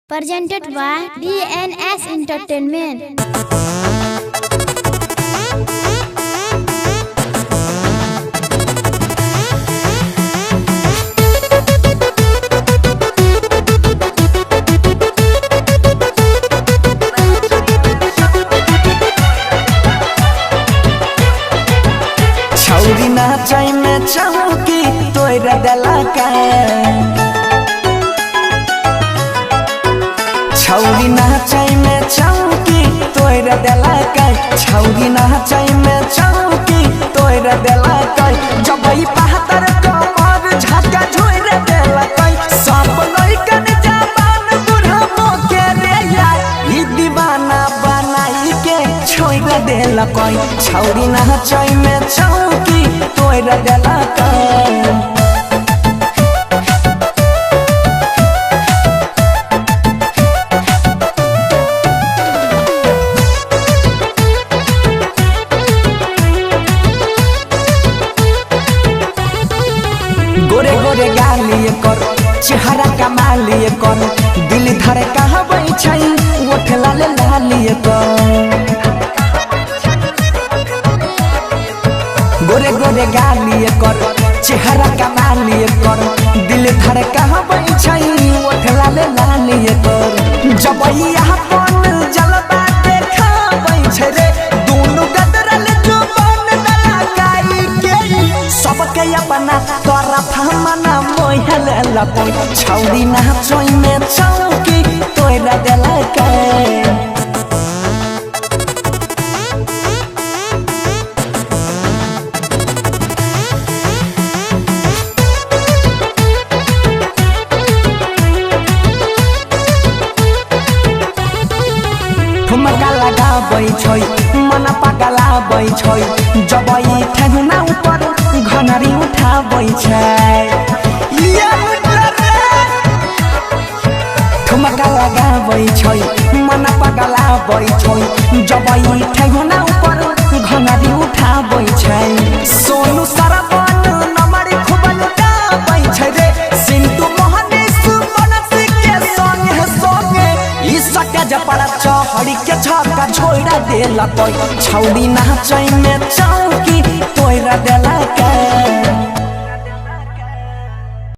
Presented by DNS Entertainment. छौरी नाचै में चौकी तोड़ देलक। छौरी नाचै में चौकी तोड़ देलक। छौरी नाचै में चौकी तोड़ देलक। जब ई पहतर कमर झटका झोर देलक। सब लइकन जवान बुढ़बो के रे यार ई दीवाना बनाई के छोड़ देलक। छौरी नाचै में चौकी तोड़ देलक। गोरे गोरे गाली कर चेहरा कमाली कर दिल धर कहबै छै ओठ लाल लाली कर। गोरे गोरे गाली कर चेहरा कमाली कर दिल धर कहबै छै ओठ लाल लाली कर। जब अपन जलवा देखाबै छै रे दुनू गदरल जुबान दलाकाई के सबके अपना तरफ मना मोहल लपै। छौरी नाचै में चौकी तोड़ देलक। ठुमका लगाबै छै मन पगलाबै छै जब ई ठेहुना ऊपर घनरी उठाबै छै। ठुमका लगाबै छै मन पगलाबै छै जब ई ठेहुना ऊपर घनरी उठाबै छै। सोनू सरवन नमरी खूब लुटाबै छै रे सिंटू मोहनीश मनसी के संगे संगे ई सके जपड़ा चहड़ी के छक्का छोड़ देलक। छौरी नाचै में चौकी तोड़ देलक।